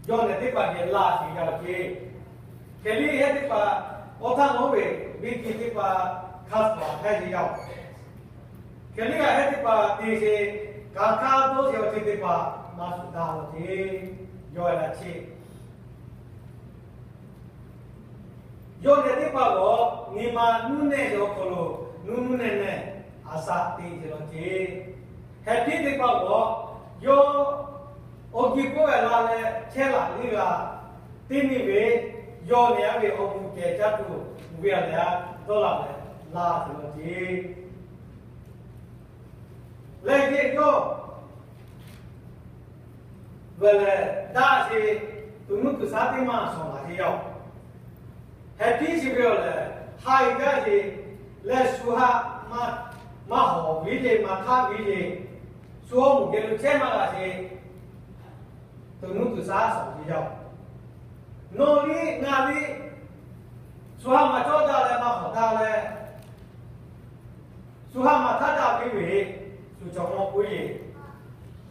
Yawˇ nehˬ teˇ hpaˍ geh laˇ sheˍ yaˇ-oˬ ceˇ. Hk'e liˇ hehˉ teˇ hpaˍ awˬ htaˇ nawˉ ve biˇ kiˇ teˇ hpaˍ hk'a shuˍ htaˇ heˆ sheˍ yaˇ-oˬ. Hk'e liˇ g'aˇ hehˉ teˇ hpaˍ te sheˍ, kanˉ hk'aˇ dawˇ sheˍ awˬ ceuˬ teˇ hpaˍ maˇ shuˍ daꞈ law ceˇ. Yawˇ a laˇ cheˇ Yawˇ nehˬ teˇ hpaˍ g'awˬ nyi ma nuˇ nehˇ ve awˬ hk'aw lo nuˇ nuˇ nehˇ nehˇ a shaꞈ te sheˍ law ceˇ. Heh piˇ teˇ hpaˍ g'awˬ yawˇ awˬ g'uiˬ k'oˆ ve la leh chehˇ laꞈ liˇ g'a teˇ miˬ ve, yawˇ nehˬ a ve awˬ g'uiˬ kehˬ caˇ tuˬ ve a lehˬ a dawˇ laˬ leh laˇ sheˍ law ceˇ. Leh yehˬ yawˇ ve lehˬ daꞈ sheˍ, tuꞈ nuˇ tuꞈ shaˉ teˇ maˇ shawˍ laˬ sheˍ yaˇ-oˬ. Heh piˇ chi ve awˬ lehˬ ha e gaˇ sheˍ leh shu haˆ maˇ hawˍ ve le, maˇ htaˇ ve le, shu awˬ moˍ geh lo chehˇ maˇ g'a sheˍ, tuꞈ nuˇ tuꞈ shaˉ shawˍ sheˍ yaˇ-oˬ. Nawˬ liˇ ngaˬ liˇ shu haˆ maˇ cawˇ daꞈ leh maˇ hawˍ daꞈ leh shu haˆ maˇ htaˇ daꞈ piˇ ve, shu cawˬ maw k'oˆ yeˬ,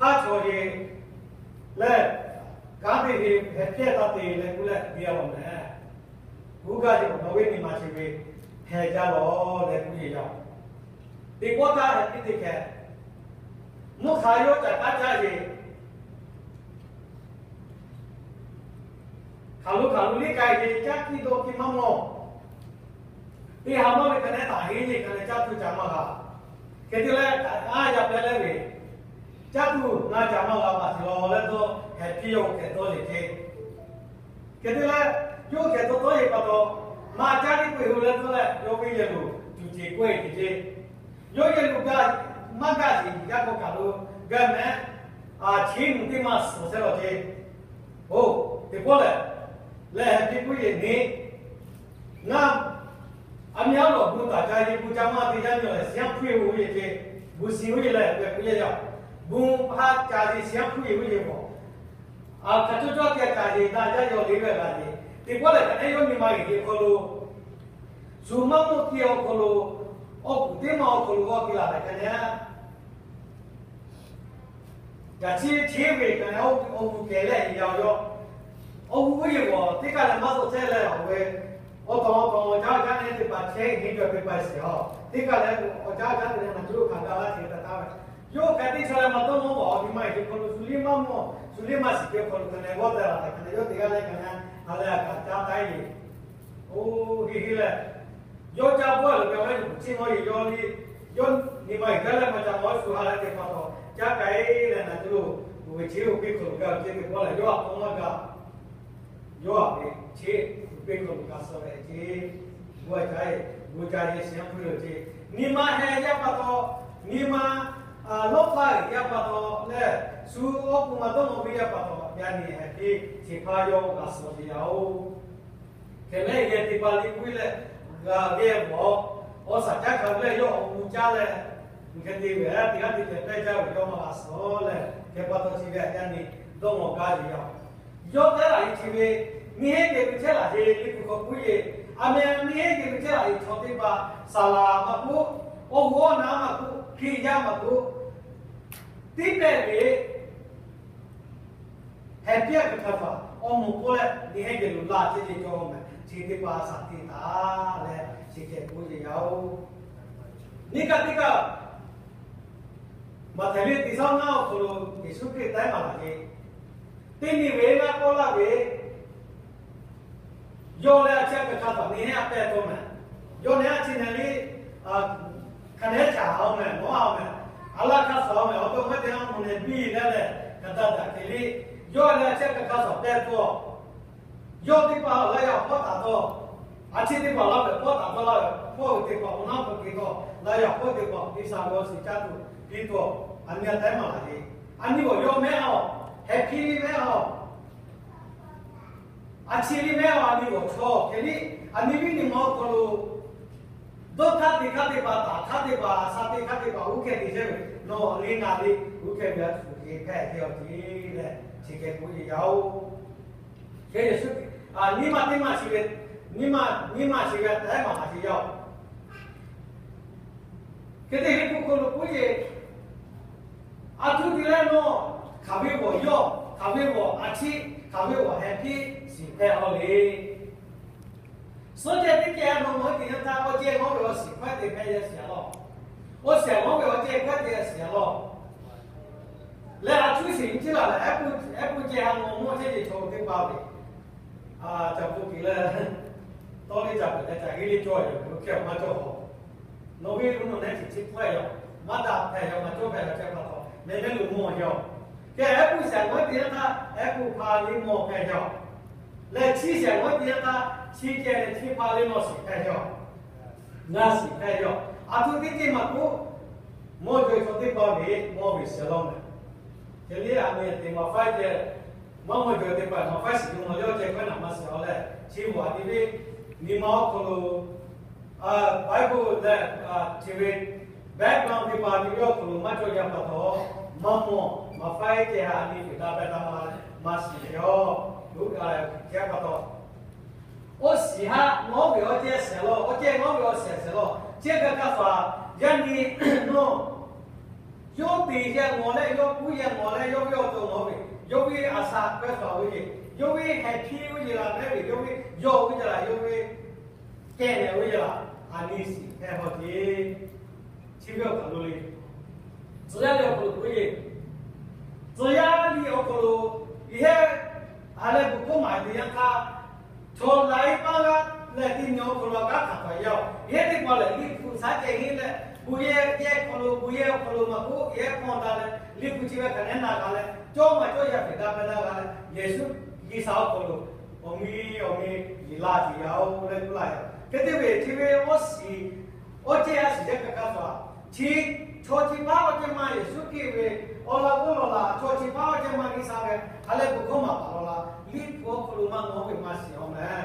haˉ chaw yeˬ leh kanˉ te ve heh piˇ taˇ te leh k'oˆ leh te a law mehˍ. Gu gaˇ sheˍ awˬ nawˬ ve nyi ma chi ve heh jaˇ law leh k'oˆ yeˬ yaˇ-oˬ. Teˇ pawˆ htaˇ heh piˇ teˇ hkeh mvuhˇ hk'a yawˇ caꞈ kaˉ caˇ sheˍ. Hk'aˬ lo hk'aˬ lo liˇ k'ai ve caˇ piˇ dawˇ piˇ maˇ mawˬ. Teˇ ha maˇ ve hk'a nehˉ taˍ heˆ le hk'a leh caˇ tuˬ caꞈ maˇ g'a. Hk'e te leh a yaˇ pehˇ leh ve, caˇ tuˬ ngaˬ caꞈ maˇ g'a maˇ te law leh dawˇ heh piˇ yawˇ hk'e dawˇ yeˬ ceˇ. Hk'e te leh yawˇ hk'e dawˇ dawˇ yeˬ pa taw, maˇ caˇ liˇ k'oˆ e ho leh dawˇ leh yawˇ ve yehˬ lo tuˬ ceˬ k'oˆ e te ceˇ. Yawˇ yehˬ lo gaˇ maˇ gaˇ sheˍ yaˇ k'aw kaˬ lo gaˇ mehˍ, a chi mvuhˇ teˇ maˇ suhˍ chehˇ law ceˇ. Oˬ, teˇ pawˆ lehˬ, lehˬ heh piˇ k'oˆ yeˬ neˇ, ngaˬ a miˇ a lawˬ gu taˍ ca yeˬ gu ca maˇ te yaˇ nyi lehˬ, shiˍ yaˇ hpuˇ yeˬ ve oˇ yeˬ ceˇ, gu shiˍ oˇ yeˬ lehˬ, k'oˆ yeˬ yaˇ, gu ha ca yeˬ shiˍ yaˇ hpuˇ yeˬ oˇ yeˬ k'awꞈ, a hk'aˬ cawˇ cawˇ te a ca yeˬ daꞈ jaˇ yaw le ve a g'a yeˬ. Teˇ pawˆ lehˬ, hk'aˬ nehˉ yawˇ nyi ma yeˬ ve hk'aw lo shu maˇ mawˇ te awˬ hk'aw lo, awˬ kuˬ teˇ maˇ awˬ hk'aw lo g'awˇ te laˬ leh hk'aˬ nehˉ Yaꞈ chi cheˇ ve kaꞈ, awˬ g'uˇ kehˬ leh yaꞈ yawˇ, awˬ g'uˇ g'uˇ yeˬ g'awˬ teˇ kaˇ leh maˇ suhˍ chehˇ leh awˬ ve, awˬ taw awˬ taw awˬ caˉ awˬ caˉ neˇ teˇ hpaˍ chehˇ heˆ gaˬ teˇ hpaˍ shiˍ a, teˇ kaˇ leh awˬ caˉ awˬ caˉ te leh na cuˇ lo hkanˍ gaˇ laˇ ce taˇ taˇ ve, yawˇ hk'aˬ teˇ chaw leh maˇ dawˇ nawˇ g'awˬ a ve maˇ heˆ ve hk'aw lo shu liˇ maˇ mawˬ, shu liˇ maˇ shiˍ ve hk'aw lo hk'aˬ nehˉ g'awˇ te laˬ tehꞈ hk'aˬ nehˉ yawˇ teˇ g'aˇ leh hk'aˬ nehˉ ha leh a kaꞈ caˇ taˉ yeˬ. Oˇ, heˆ heˆ leh, yawˇ caˇ bawˆ leh gaˬ ve yoˬ, chi maˇ yeˬ yawˇ liˇ, yawˇ nyi ma yeˬ gaˇ leh maˇ ca maw shu ha leh teˇ hpaˍ taw caˇ k'ai leh na cuˇ lo, uˬ ve chi oˇ piˇ hk'aw lo gaˬ ve teˇ pawˆ lehˬ, yawˇ a k'aw maˇ gaˬ. Yawˇ a ve chi uˬ piˇ hk'aw lo gaˬ suh leh ce, gu a ca e, gu ca yeˬ shiˍ yaˇ hpuˇ lo ce, nyi ma heh yaˇ pa taw, nyi ma lawˇ hpaˇ yaˇ pa taw leh, shu awˬ hk'oˆ maˇ dawˇ nawˇ ve yaˇ pa taw, yaꞈ nyi heh piˇ chi hpaˇ yawˇ gaˬ suh ve yaˇ oˬ. Hk'e leh yehˬ teˇ hpaˍ liˇ k'oˆ leh, g'a geh g'awˬ, awˬ shaˍ caˇ hk'a leh yawˇ awˬ gu caˇ leh, hk'e te ve teˇ g'aˇ teˇ ceh pehˇ caˇ ve yawˇ maˇ g'a suh leh, hk'e pa taw chi ve yaꞈ nyi dawˇ nawˇ gaˇ ve yaˇ. Yawˇ tehˉ laꞈ e chi ve, miˇ heˉ geh ve chehˇ laꞈ e liˇ hpu hk'aw k'oˆ yeˬ, a meh miˇ heˉ geh ve chehˇ laꞈ e chaw teˇ hpaˍ saˍ laˍ maˇ k'oˆ, awˬ g'awˇ naˍ maˇ k'oˆ, Hkriꞈ yaˇ maˇ k'oˆ, teˇ pehˍ ve heh piˇ a kaꞈ hk'a htaꞈ awˬ moˍ k'oˆ leh miˇ heˉ geh lo laˇ chehˇ ve cawˬ mehˍ chi teˇ hpaˍ shaˍ tiꞈ taˍ leh chi hk'e k'oˆ yeˬ yaˇ oˬ. Nyi kaꞈ teˇ kaˇ, Maꞈhtehˍ liˇ teˇ shawˉ ngaˇ awˬ hk'aw lo Yeˍsuˆ Hkriꞈ tehˉ maˍ laꞈ ve, teˇ nyi ve ngaˇ kawˆ laˇ ve, yawˇ leh a chi a kaꞈ hk'a htaꞈ miˇ heˉ a pehˇ taw mehˍ. Yawˇ nehˬ a chi nehˬ liˇ, hk'a nehˉ caˍ a mehˍ, mawˬ a mehˍ, a laˇ hk'a shuˍ a mehˍ, awˬ to maˇ te a mvuhˇ nehˬ biˇ leh leh hk'a daꞈ daꞈ hk'e liˇ, yawˇ leh a chi a kaꞈ hk'a shuˍ pehˇ taw, yawˇ teˇ hpaˍ laˇ yaꞈ hpawˇ taˍ taw, a chi teˇ hpaˍ laˇ ve hpawˇ taˍ taw laˇ ve hpawˇ ve teˇ hpaˍ awˬ naˉ hpu hk'e taw, laˇ yaꞈ hpawˇ teˇ hpaˍ Iˉsaˍreˍlaˆ shiˍ caˇ tuˬ piˇ taw, a nyi a tehˉ maˍ laꞈ ve, a nyi awˬ yawˇ mehˉ a, heh piˇ liˇ mehˉ a, a chi liˇ mehˉ a, a nyi awˬ chaw hk'e liˇ, a nyi viˉ nyi ma awˬ hk'aw lo dawˇ hk'aˇ te hk'aˇ teˇ hpaˍ, taˍ hk'aˇ teˇ hpaˍ, sha te hk'aˇ teˇ hpaˍ, oˇ hkeh te chehˇ ve, nawˬ liˇ ngaˬ liˇ oˇ hkeh ve a shuˍ hk'e hpehꞈ te awˬ ceˇ leh chi hk'e k'oˆ yeˬ yaˇ oˬ. Hk'e Yeˍsuˆ, nyi ma teˇ maˇ chi ve, nyi ma, nyi ma chi ve a tehˉ maˍ laꞈ ve yaˇ oˬ. Hk'e te liˇ hpu hk'aw lo k'oˆ yeˬ, a htoꞈ te leh nawˬ hk'aˬ ve g'awˬ yawˇ, hk'aˬ ve g'awˬ a chi hk'aˬ ve awˬ heh piˇ shiˍ hpehꞈ a le. Suhˉ ceh teˇ ceh a naw ma teˇ yanˇ htaˇ, awˬ ceh ngawˉ ve awˬ shiˍ hkawehˇ te hpehꞈ yaˇ shiˍ a lawˬ. Awˬ shiˍ ngawˉ ve awˬ ceh hkawehˇ te yaˇ shiˍ a lawˬ. Leh a cuˇ shiˍ nyi ciˉ laˬ leh, ehˉ pui ceh ha naw mawˇ chehˇ ceh chaw teˇ hpaˍ ve, caˬ pfuhˇ kiˬ leh, tawˇ liˇ caˬ peuˬ leh caˬ heˇ liˇ cawˇ ve, hk'e maˇ cawˇ a. Nawˬ ve mvuhˇ naw nehˉ chi chi hpawehˇ yaw, maˇ daꞈ hpehꞈ yaw, maˇ cawˇ hpehꞈ yaw, ceh pa taw meh mehˉ lo mawˇ yaw. Hk'e ehˉ pui shiˍ ngawˉ teˇ yanˇ htaˇ, ehˉ pui hpa liˇ mawˇ hpehꞈ yaw. Leh chi shiˍ ngawˉ teˇ yanˇ htaˇ, chi ceh leh chi hpa liˇ nawˬ shiˍ hpehꞈ yaw. Ngaˬ shiˍ hpehꞈ yaw. A htoꞈ teˇ ceuˬ maˇ k'oˆ, mawˇ jawˬ chaw teˇ hpaˍ ve mawˇ ve shiˍ lawˬ meh. Hk'e liˇ a miˬ te maˍ faiˉ ceh, maˇ mawˇ jawˬ teˇ hpaˍ maˍ faiˉ shiˍ yuˬ maˇ yawˇ ceh hkawehˇ naꞈ maˇ shiˍ a leh, chi beuꞈ a nyi ve nyi ma awˬ hk'aw lo, Bible leh, chi ve background teˇ hpaˍ nyi ve awˬ hk'aw lo maˇ cawˇ yaˇ pa taw, maˇ mawˇ maˍ faiˉ ceh ha nyi ve daꞈ pehˍ daꞈ ma leh maˇ shiˍ yaw. Luˇ kaꞈ leh ceh pa taw, awˬ shiˍ haꞈ ngawˉ ve awˬ ceh shiˍ lawˬ, awˬ ceh ngawˉ ve awˬ shiˍ shiˍ lawˬ. Chi hk'e kaꞈ kaꞈ faˍ yaˇ nyi nawˬ yawˇ te yaˇ ngawˬ leh, yawˇ kuˉ yaˇ ngawˬ leh, yawˇ ve awˬ to ngawˬ ve, yawˇ ve a shaꞈ hkawehˇ faˍ ve ce, yawˇ ve heh piˇ ve ce laˬ mehˉ ve, yawˇ ve yawˇ ve ce laˬ, yawˇ ve kehˬ leh ve ce laˬ, a nyi shiˍ hpehꞈ hawˬ ce. Chi ve awˬ hk'aw lo le, tcuh yaˇ ve awˬ hk'aw lo k'oˆ ve, tcuh yaˇ ve awˬ hk'aw lo, yehˇ ha leh bvuhꞈ hkawˇ maˍ teˇ yanˇ htaˇ, chaw laiˉ paˆ g'aˇ leh teˇ nyi awˬ hk'aw lo a kaˉ hkanˍ hk'awꞈ yaˇ-oˬ. Yehˇ teˇ hpaˍ lehˬ, liꞈ hpu shaˉ ceh heˆ leh, bon yehˇ yehˇ hk'aw lo, bon yehˇ awˬ hk'aw lo maˇ k'oˆ, yehˇ hpawˇ daꞈ leh liꞈ hpu chi ve hk'aˬ nehˉ na g'a leh, cawˇ maˇ cawˇ yaˇ hpehꞈ daꞈ pehˍ daꞈ g'a leh, Yeˍsuˆ G'uiˬsha awˬ hk'aw lo awˬ mi awˬ mi liꞈ la tuˬ yaˇ-oˬ leh k'oˆ laˇ yaˇ. Hk'e te ve chi ve awˬ shiˍ, awˬ ceh a shiˍ yaˇ kaꞈ kaꞈ faˍ, chi chaw chi hpaˇ awˬ ceh ma Yeˍsuˆ Hkriꞈ ve awˬ laꞈ g'awˇ lawˬ laˬ, chaw chi hpaˇ awˬ ceh ma G'uiˬsha ve ha leh bvuhꞈ hkawˇ maˍ paˍ lawˬ laˬ, liꞈ hpu awˬ hk'aw lo maˇ nawˬ ve maˇ shiˍ awˬ meh.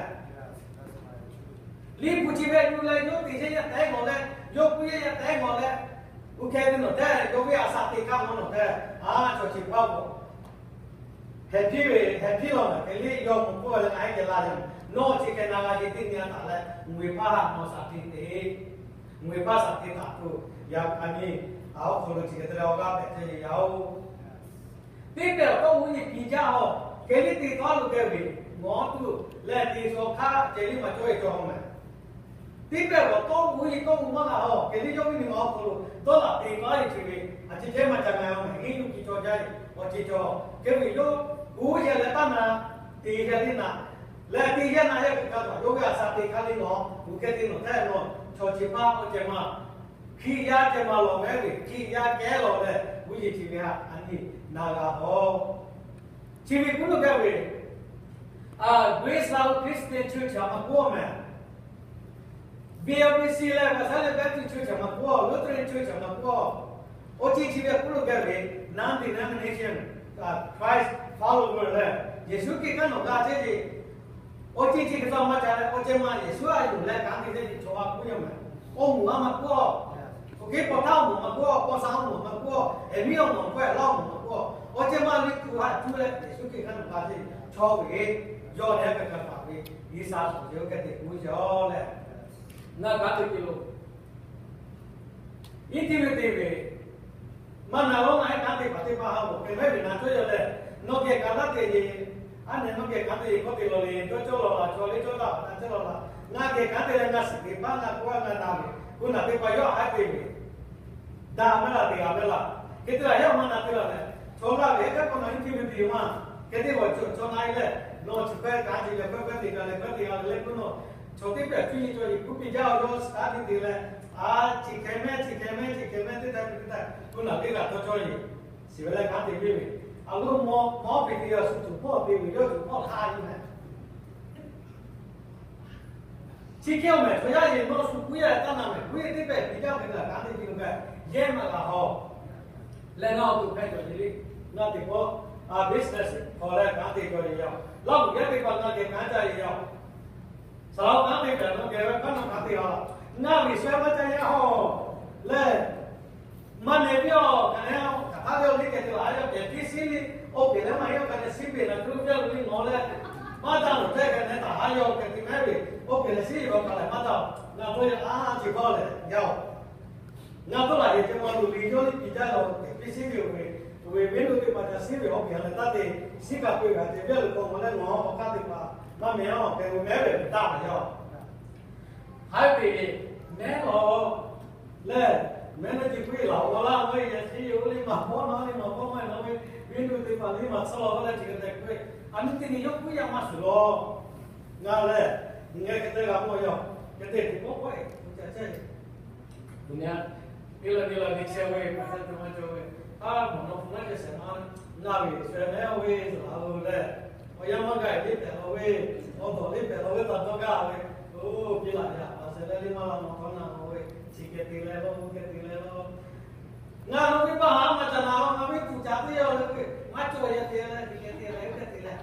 Liꞈ hpu chi ve yuˬ leh yawˇ te yaˇ yaˇ tehˉ ngawˬ leh, yawˇ kuˉ yaˇ yaˇ tehˉ ngawˬ leh, oˇ hk'e te nawˬ tehˉ yawˇ ve a shaꞈ teꞈ hk'aˇ nawˬ nawˬ tehˉ, a chaw chi hpaˇ k'o heh piˇ ve, heh piˇ lawˬ meh hk'e liˇ yawˇ mvuhˇ k'oˆ leh a hk'e laˇ yaˇ. Nawˬ chi hk'e na g'a ce teˇ nyi a taˍ leh, ngaˬ hui hpaˇ ha nawˬ shaꞈ teꞈ te, ngaˬ hui hpaˇ shaꞈ teꞈ taˍ tuˬ yaˇ a nyi, a awˬ hk'aw lo chi hk'e te leh awˬ g'aˇ pehꞈ ce yaˇ-oˬ. Teˇ pehˍ awˬ tawˇ uˉ nyi piˇ jaˇ hawˬ, hk'e liˇ te tawˇ lo geh ve, ngawˬ tuˬ leh te shaw hk'aˇ ceh liˇ maˇ cawˇ ve cawˬ hawˬ meh. Teˇ pehˍ awˬ tawˇ uˉ nyi tawˇ uˉ maˇ g'a hawˬ, hk'e liˇ yawˇ viˉ nyi ma awˬ hk'aw lo dawˇ laꞈ te tawˇ ve ce ve, a ceh ceh maˇ ca na hawˬ meh, iˉ yuˇ ki cawˇ jaˇ ve awˬ ceuˬ cawˬ. Hk'e ve yawˇ kuˉ yaˇ leh taˇ na, te yaˇ liˇ na, leh te yaˇ na yaˇ kaꞈ kaꞈ yawˇ ve a shaꞈ teꞈ hk'aˇ liˇ nawˬ, oˇ hk'e te nawˬ tehˉ nawˬ chaw chi hpaˇ awˬ ceh ma Hkriꞈ yaˇ ceh ma lawˬ mehˉ ve, Hkriꞈ yaˇ kehˉ lawˬ leh, g'uˇ yeˬ chi ve htaꞈ a nyi na g'a hawˬ. Chi ve kuˉ lo gaˇ ve, Grace Life Christian Church htaꞈ maˇ k'oˆ meh. B L C C leh Bethel Baptist Church htaꞈ maˇ k'oˆ, Lutheran Church htaꞈ maˇ k'oˆ. Awˬ ceuˬ chi ve kuˉ lo gaˇ ve, non-denomination, Christ follower leh, Yeˍsuˆ Hkriꞈ kanˉ nawˬ g'a chehˇ ve awˬ ceuˬ chi hk'e tawˇ maˇ ca leh, awˬ ceh ma Yeˍsuˆ a yuˬ leh kanˉ te chehˇ ve chaw a k'oˆ yaˇ meh. Awˬ moˍ a maˇ k'oˆ, awˬ hk'e paw htaˇ awˬ moˍ maˇ k'oˆ, paw sha awˬ moˍ maˇ k'oˆ, eˬ miˉ awˬ moˍ k'oˆ, laˇ awˬ moˍ maˇ k'oˆ, awˬ ceh ma liꞈ hpu htaꞈ cuˇ leh Yeˍsuˆ Hkriꞈ kanˉ nawˬ g'a chehˇ ve chaw ve, yawˇ leh kaꞈ kaꞈ hpaˍ ve, G'uiˬsha shawˍ ceh oˇ hk'e te k'oˆ ve yoˬ leh, ngaˬ kanˉ te ve lo Iˉ tiˇ ve te ve, maˇ na lawˉ na ehˉ kanˉ te paˍ teˇ hpaˍ ha k'oꞈ hk'e mehˉ ve na cawˇ yaˇ leh, nawˬ geh kanˉ laˇ te le. A nehˬ nawˬ geh kanˉ te hk'awˇ te lawˬ le, cawˇ cawˇ lawˬ laˬ, chaw le cawˇ taˍ pa taꞈ cawˇ lawˬ laˬ. Ngaˬ geh kanˉ te leh ngaˬ shiˍ te paˇ ngaˬ k'oˆ a ngaˬ na ve, k'o naˬ teˇ hpaˍ yawˇ a te ve, daꞈ mehˉ laˬ te g'a mehˉ laˬ. Hk'e te laˬ yaˇ maˇ na te laˬ leh, chaw laˇ ve ehˉ kaˉ k'awꞈ na iˉ tiˇ ve te maˇ. Hk'e te g'awˬ chaw na e leh, nawˬ chi hkawehˇ kanˉ te leh hkawehˇ hkawehˇ te g'a leh hkawehˇ te g'a leh k'oˆ nawˬ, chaw teˇ hpaˍ cuˇ nyi cawˇ yiˬ kuˉ piˇ jaˇ awˬ yawˇ shiˍ taˉ te te leh, a, chi hk'e mehˉ chi hk'e mehˉ chi hk'e mehˉ teˇ htaˇ ve teˇ htaˇ k'oˆ naˬ teˇ g'aˇ tawˇ cawˇ yiˬ, shiˍ ve leh kanˉ te piˇ ve, a lo mawˇ mawˇ piˇ te yaˇ shu tuˬ hpawˇ te ve yawˇ tuˬ hpawˇ hk'a nyi meh. Chi hk'e awˬ mehˍ chaw yaˇ yeˬ nawˇ shu kuˉ yaˇ taˇ na mehˍ, kuˉ yaˇ teˇ hpehꞈ piˇ jaˇ ve kaꞈ kanˉ te piˇ ve kaꞈ yehˇ maˇ g'a hawˬ. Leh ngaˬ awˬ to hpehꞈ cawˬ ce le, ngaˬ teˇ pawˆ business hk'aw leh kanˉ te cawˬ ve yaˇ, Laˇ huˍ yaˇ teˇ hpaˍ ngaˬ geh kanˉ caˇ ve yaˇ, saˍ laꞈ kanˉ te kaꞈ nawˬ geh ve hpaˇ nawˬ kanˉ te a laˇ, ngaˬ ve shu maˇ caˇ yaˇ hawˬ leh, maˇ nehˬ piˇ awˬ kaꞈ nehˬ, hk'aˬ htaˇ ve awˬ liˇ kehˬ te laˬ a yaˇ kehˬ piˇ shiˉ le, oˇ pehˬ leh maˇ heˆ awˬ kaꞈ leh shiˉ beˬ naˬ keu lo piˇ a lo le nawˬ leh, maˇ daꞈ lawˬ tehꞈ kaꞈ nehˬ taˍ a yaˇ awˬ kehˬ te mehˉ ve, oˇ pehˬ leh shiˉ ve awˬ kaꞈ leh maˇ daꞈ. Ngaˬ tawˇ yaˇ a ce hpawˇ lehˬ yaˇ-oˬ, ngaˬ tawˇ laˬ yehˬ ceh ma loˬ le, yawˇ liˇ piˇ jaˇ lawˬ kehˬ piˇ shiˉ ve awˬ ve Ve venˇ nuˇ teˇ hpaˍ ca shiˉ ve awˬ hpeꞈ a leh taˇ te, shiˉ kaꞈ peu g'a te ve a le k'o, ngaˬ leh ngaˬ awˬ hk'aˇ teˇ hpaˍ maˇ mehˍ a, hk'e ve mehˉ ve taˍ ve yaˇ. Haiˉ ve mehˉ lawˬ lehˬ, mehˉ naˇ ce puiˉ laˬ awˬ laˇ ve yaꞈ chi yoˬ le, maˇ hpawˇ naˇ le, maˇ hpawˇ maˇ naˇ ve, venˇ nuˇ teˇ hpaˍ le maˇ tsuhˇ law ve leh chi hk'e te k'oˆ ve, a nyi teˇ nyi yawˇ puiˉ yaˇ maˇ shuˍ law. Ngaˬ lehˬ, ngaˬ hk'e te g'a mawˬ yaˇ, hk'e te teˇ pawˆ pawˆ e, ca chehˇ ve. Teˇ la teˇ la ve chehˇ ve, hk'a te maˇ cawˬ ve, a mawˬ nawˬ hpu maˇ cawˬ shehˍ ma, ngaˬ ve shehˍ mehˉ ve laˬ lo lehˬ, awˬ yanˇ maˇ gaˬ ve pehꞈ law ve, awˬ tawˍ le pehꞈ law ve taꞈ dawˇ gaˇ ve, oˇ piˇ laˬ yaꞈ pa shehˍ leh le maˇ la mawˬ tawˇ na ve, chi hk'e te leh law, oˇ hk'e te leh law. Ngaˬ nawˬ ve pa haˍ maˇ ca na, ngaˬ ve tuˬ caˍ teˇ yaˇ le, maˇ cawˬ yaꞈ te leh, chi hk'e te leh, oˇ hk'e te leh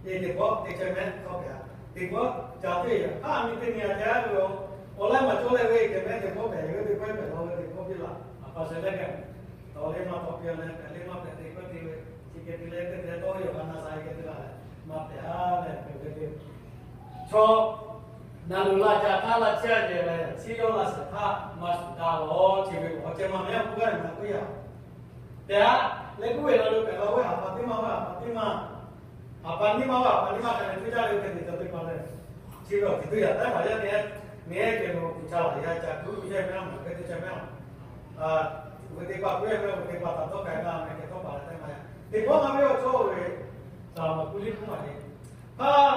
Eˬ, teˇ pawˆ teˇ chehˇ mehˉ k'awꞈ pehˍ. Teˇ pawˆ ca teˇ yaꞈ hk'aˇ mi teˇ nyi a ca ve, awˬ laiˉ maˇ cawˬ leh ve kehˬ mehˉ teˇ pawˆ pehˍ ve teˇ pawˆ pehˍ law ve teˇ pawˆ piˇ laˬ. A pa shehˍ leh kehˬ, tawˍ le maˇ tawˍ piˇ leh pehˍ le maˇ pehˍ teˇ pawˆ te ve, chi hk'e te leh teˇ pehˍ tawˇ yaꞈ pa na sa e kehˬ te laˬ leh maˇ pehˍ a leh pehˍ ve teˇ chaw, naˬ luˬ la ca htaˇ laˇ chehˇ a yehˬ leh, chi yawˇ laˇ shehˍ htaˇ maˇ shuˍ daꞈ lawˬ, chi ve awˬ ceh maˇ mehˉ k'oˆ gaˇ ve maˇ k'oˆ yaˇ. Pehˬ a, leh k'oˆ ve la lo pehˬ la ve, a pa teˇ maˇ ve, a pa teˇ maˇ, a pa nyiˇ maˇ ve, a pa nyiˇ maˇ hk'a leh teˇ jaˇ ve hk'e te ca teˇ pa leh, chi ve awˬ ceuˬ teˇ yaꞈ taˉ hpaˍ yaˇ nehˬ, nehˬ kehˬ lo kuˬ ca laˬ yaˇ ca kuˬ yaˇ mehˉ a maˬ hk'e teˇ ca mehˉ a, hk'e teˇ pa k'oˆ yaˇ mehˉ, hk'e teˇ pa taꞈ tawˇ k'ai g'a mehˬ kehˬ tawˇ pa leh teˇ maˇ yaˇ. Teˇ pawˆ maˇ ve awˬ cawˇ ve, saˍ laꞈ ma kuˬ liˇ hk'oˆ maˬ le. Hk'aˇ,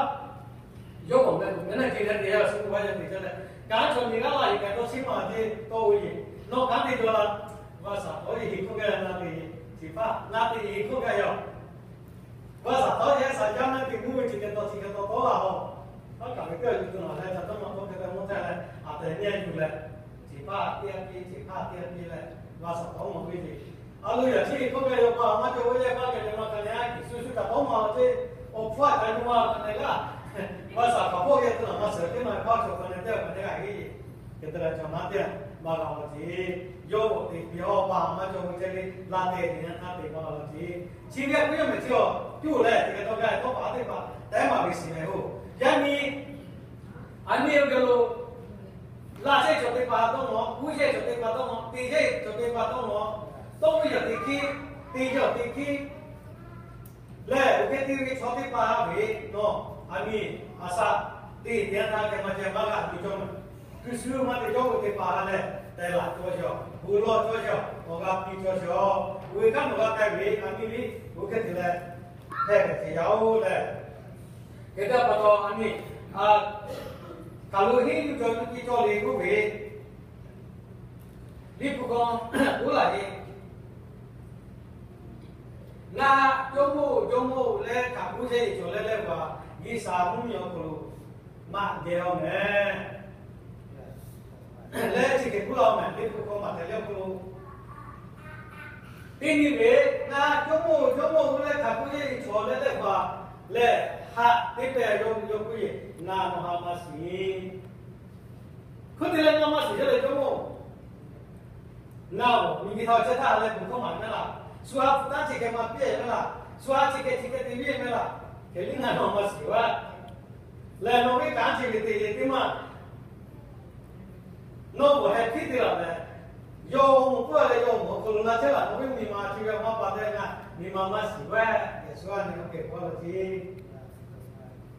yawˇ k'awꞈ meh k'o, meh naˇ ce leh te yaˇ shu g'a yaˇ te ca leh, kanˉ chaw nyi g'aˇ la yeˬ k'ai tawˇ shiˉ maˬ te tawˇ ve yeˬ, nawˬ kanˉ te jaw la, vaˇ saˍ tawˉ yeˬ hk'oˆ gaˇ na te yeˬ, chi hpaˇ na te yeˬ hk'oˆ gaˇ yaˇ. Vaˇ saˍ tawˉ yaˇ saˍ jaˇ naˇ te mvuhˇ ve chi hk'e tawˇ chi hk'e tawˇ tawˇ la haw. Aˉ kaˍ ve teˇ g'aˇ yuˬ tuˬ naˬ leh ca tawˇ maˇ tawˇ hk'e te mawˇ htaˇ leh, a tehˬ nyi a yuˬ leh, chi hpaˇ teˇ g'aˇ piˇ, chi hpaˇ teˇ g'aˇ piˇ leh, vaˇ saˍ tawˉ maˬ ve yeˬ. A lo yaꞈ chi hk'oˆ gaˇ yaˇ pa maˇ cawˬ ve yaˇ hpaˇ kehˬ ve maˇ hk'a leh a kiˬ shu shu ca tawˇ maˬ la ce, awˬ hpfuhˇ a ca yuˬ maˇ hk'a leh g'aˇ, vaˇ saˍ hpaˍ hpawˇ geh tuˬ naˬ maˇ shehˍ teˇ maˬ hpaˇ chaw hk'a leh teˇ g'aˇ hk'a teˇ g'aˇ heˆ. Hk'e te leh chaw naˉ teˇ g'aˇ maˇ g'a law ce. Yawˇ k'awꞈ te piˇ a pa maˇ cawˬ ve ceh le, la tehˬ teˇ g'aˇ htaˇ te maˇ g'a law ce. Chi ve a k'oˆ yaˇ mehˍ chi awˬ cuˇ leh chi hk'e tawˇ gaˇ tawˇ paˍ teˇ hpaˍ tehˉ maˍ ve shiˍ mehˍ oˬ. Yaˇ nyi, a nyi awˬ geh lo laˇ shehˆ cawˬ teˇ hpaˍ dawˇ nawˬ, kuˉ shehˆ cawˬ teˇ hpaˍ dawˇ nawˬ, te shehˆ cawˬ teˇ hpaˍ dawˇ nawˬ, tawˇ ve yaˬ teˇ hkiˉ, te yaˬ teˇ hkiˉ lehˬ, oˇ hk'e te ve chaw teˇ hpaˍ ve nawˬ a nyi, a shaꞈ, teˇ teˇ yanˇ htaˇ hk'e maˇ ceh maˇ g'a tuˬ cawˇ mehˍ. Hkui shu maˇ te cawˇ ve teˇ hpaˍ lehˬ, teh laˬ cawˇ shaˍ, gu lawˇ cawˇ shaˍ, awˬ g'a piˇ cawˇ shaˍ, oˇ ve hk'aˇ nawˬ g'a k'ai ve a nyi liˇ oˇ hk'e te leh, hpehˇ hpehꞈ te yaˇ oˬ lehˬ, hk'e te pa taw a nyi, a, hk'aˬ lo henˇ yuˬ cawˬ yuˬ piˇ cawˇ le k'oˆ ve, Liꞈ hpu k'awꞈ k'oˆ laˇ ve, ngaˬ jawˇmawˇ-oˬ, jawˇmawˇ-oˬ leh hk'aˬ k'oˆ chehˇ ve cawˬ leh leh vaˬ, G'uiˬsha mvuhˇmiˬ awˬ hk'aw lo maꞈ geh-oˬ mehˍ leh chi hk'e k'oˆ laˇ mehˍ. Liꞈ hpu k'awꞈ maˍ tehꞈ leh awˬ hk'aw lo, teˇ nyi ve, ngaˬ jawˇmawˇ-oˬ, jawˇmawˇ-oˬ leh hk'aˬ k'oˆ chehˇ ve cawˬ leh leh vaˬ lehˬ, haꞈ teˇ pehˍ yawˇ ve yawˇ k'oˆ ve, ngaˬ nawˬ ha maˇ shiˍ. Hk'oˆ te leh ngaˬ maˇ shiˍ chehˇ leh jawˇmawˇ-oˬ, ngaˬ-oˬ, miˬguiˬ htaꞈ chehˇ htaˇ leh bvuhˬ hkawˇ maˍ mehˍ laˇ, shu ha hpu taˇ chi hk'e maˇ piˇ mehˍ laˇ, shu ha chi hk'e chi hk'e te piˇ mehˍ laˇ, hk'e liˇ ngaˬ nawˬ maˇ shiˍ-oˬ. Lehˬ nawˬ ve kanˉ chi ve te le teˇ maˇ nawˬ k'awꞈ heh hpiˇ te laˬ leh, yawˇ awˬ moˍ k'oˆ leh yawˇ awˬ moˍ awˬ hk'aw lo na chehˇ laˬ, nawˬ ve miˬ ma chi ve maˇ pa tehꞈ ngaˬ miˬ ma maˇ shiˍ-oˬ. Yeˍsuˆ a nyi awˬ hk'e k'oˆ laˇ ce.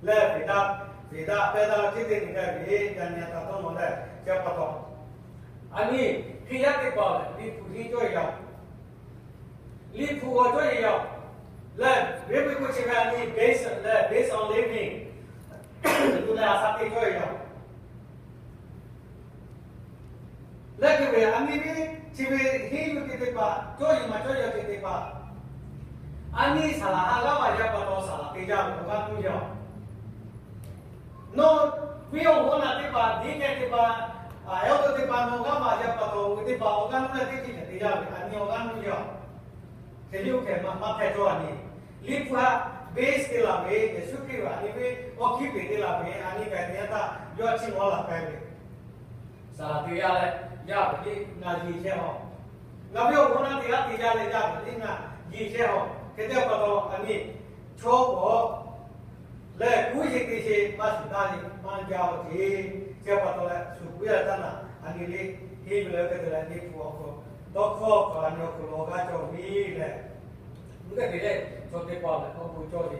Lehˬ, Peˍtaˆ, Peˍtaˆ pehˇ daꞈ ceˇ teˇ nyi gaˇ ve, yaꞈ nyi a htaꞈ dawˇ nawˬ lehˬ, chi pa taw, a nyi, Hkriꞈ yaˇ teˇ hpaˍ lehˬ, Liꞈ hpu henˇ cawˇ yaˇ-oˬ. Liꞈ hpu g'aw cawˇ yaˇ-oˬ. Lehˬ, ve ve k'o chi ve a nyi based lehˬ based on living, tuˬ leh a shaꞈ teꞈ cawˇ yaˇ-oˬ. Lehˬ, hk'e ve a nyi ve, chi ve henˇ yuˬ teˇ teˇ hpaˍ, cawˇ yaˇ maˇ cawˇ yaˇ teˇ teˇ hpaˍ, a nyi saˍ laꞈ ha g'aˇ maˇ yaˇ pa taw saˍ laꞈ te jaˇ ve awˬ g'aˇ nuˇ yaˇ-oˬ. Nawˬ ve awˬ g'aˇ naˬ teˇ hpaˍ, deacon teˇ hpaˍ, elder teˇ hpaˍ nawˬ g'aˇ maˇ yaˇ pa taw, oˇ ve teˇ hpaˍ awˬ g'aˇ nuˇ leh teˇ ceuˬ htaꞈ te jaˇ ve, a nyi awˬ g'aˇ nuˇ yaˇ-oˬ. Hk'e liˇ oˇ hk'e maˇ hpehꞈ cawˇ a nyi. Liꞈ hpu htaꞈ base te laˬ ve, Yeˍsuˆ Hkriꞈ ve a nyi ve awˬ hkiˇ peˍ te laˬ ve, a nyi k'ai teˇ yanˇ htaˇ yawˇ a ciˉ mawˇ laˬ k'ai ve, saˍ laꞈ te yaˇ leh, yaˇ ve liˇ ngaˬ yeˬ chehˇ-oˬ. Ngaˬ ve awˬ g'aˇ naˬ teˇ g'aˇ te yaˇ leh yaˇ ve liˇ ngaˬ yeˬ chehˇ-oˬ. Hk'e te pa taw a nyi, chaw k'awꞈ lehˬ kuˉ yeˬ te sheˍ maˇ shuˍ taˇ le maˇ jaˇ-oˬ ce. Chi pa taw leh shuˍ kuˉ yaˇ taˇ naˬ a nyi le, henˇ yuˬ leh hk'e te leh Liꞈ hpu awˬ hk'aw Tawˇ hkawˇ hk'aˬ la nyi awˬ hk'aw lo g'a cawˬ ve lehˬ, mvuhˇ kaˇ te leh chaw teˇ hpaˍ lehˬ k'awꞈ gu cawˇ ve.